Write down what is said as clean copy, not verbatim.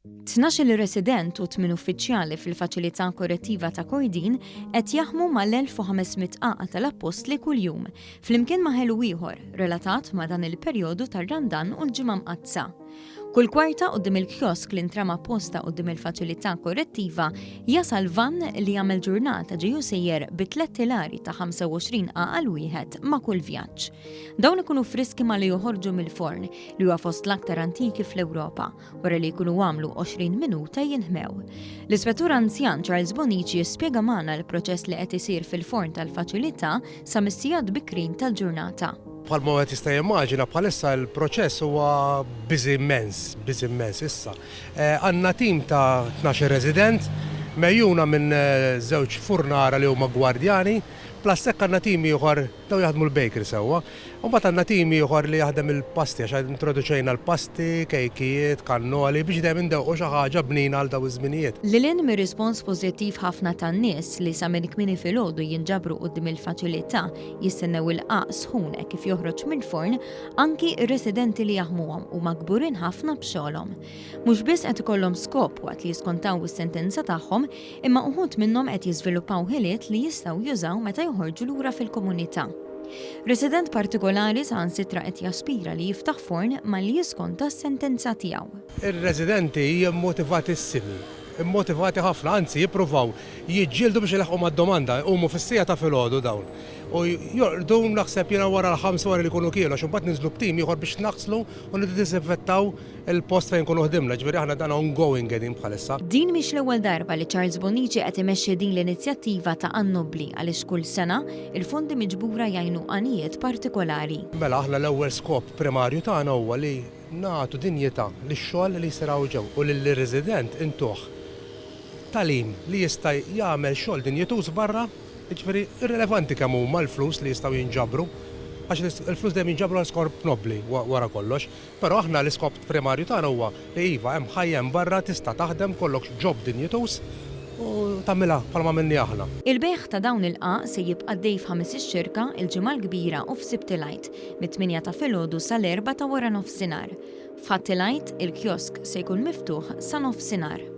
12-il resident u tmien uffiċjali fil-Faċilità Korrettiva ta' Kordin qed jaħmu mal-1,500 qagħqa tal-Appostli kuljum, flimkien ma' ħelu ieħor relatat ma' dan il-perjodu tar-Randan u l-Ġimgħa Mqaddsa. Kull kwarta quddiem il-kjosk li ntrama apposta quddiem il-Faċilità Korrettiva jasal vann li jagħmel ġurnata ġej u sejjer bi tlett tilari ta' 25 qagħqa l-wieħed ma' kull vjaġġ. Dawn ikunu friski malli joħorġu mill-forn li huwa fost l-aktar antiki fl-Ewropa wara li jkunu għamlu 20 minuta jinħmew. L-Ispettur Anzjan Charles Bonnici spjega magħna l-proċess li qed isir fil-forn tal-faċilità sa mis-sigħat bikrin tal-ġurnata. Bħalma wieħed jista' jimmaġina bħalissa l-proċess huwa busy immens, busy immens issa. Għandna tim ta' 12 resident megħjuna minn żewġ furnara li huma gwardjani, plus hekk għandna tim ieħor dawn jaħdmu l-bakery sewwa. U mbagħad għandna tim ieħor li jaħdem il-pasti għax introduċejna l-pasti, kejkijiet, kannoli biex dejjem indewqu xi ħaġa bnina għal dawn iż-żminijiet. Lil hinn mir-rispons pożittiv ħafna tan-nies li sa minn kmieni filgħodu jinġabru quddiem il-faċilità jistennew il-qagħaq sħun hekk kif joħroġ mill-forn, anki r-residenti li jaħmuhom huma kburin ħafna b'xogħolhom. Mhux biss qed ikollhom skop waqt li jiskontaw is-sentenza tagħhom, Imma uħud minnhom qed jiżviluppaw ħiliet li jistgħu jużaw meta joħorġu lura fil-komunità. Resident partikolari saħansitra qed jaspira li jiftaħ forn malli jiskonta s-sentenza tiegħu. Ir-residenti motivatissimi, immotivati ħafna, anzi jippruvaw jiġġieldu biex ilaħħqu mad-domanda, iqumu fis-siegħa ta' filgħodu dawn u jorqdu naħseb jiena wara l-ħamsa wara li jkunu kielu għax imbagħad ninżlu b'tim ieħor biex naħslu u niddisinfettaw il-post fejn nkunu ħdimna, ġifieri aħna dan ongoing qegħdin bħalissa. Din mhix l-ewwel darba li Charles Bonnici qed imexxi din l-inizjattiva ta' għan nobbli għaliex kull sena, il-fondi miġbura jgħinu għanijiet partikolari. Mela aħna l-ewwel skop primarju tagħna huwa li nagħtu dinjità lix-xogħol li jsir hawn ġew u lill-resident intuh tagħlim li jista' jagħmel xogħol dinjituż barra, jiġifieri irrilevanti kemm huma l-flus li jistgħu jinġabru għax il-flus dejjem jinġabru għal skop nobbli wara kollox. Però aħna l-iskop primarju tagħna huwa li iva hemm ħajja hemm barra tista' taħdem kollok job dinjituż u tagħmilha bħalma għamilniha aħna. Il-bejgħ ta' dawn il-qagħaq se jibqa' għaddej f'Ħamis ix-Xirka, il-Ġimgħa l-Kbira u f'Sibt il-Għid, mit-tmienja ta' filgħodu sal-erbgħa ta' waranofsinhar. F'Ħadd il-Għid, il-kjosk se jkun miftuħ sa nofsinhar.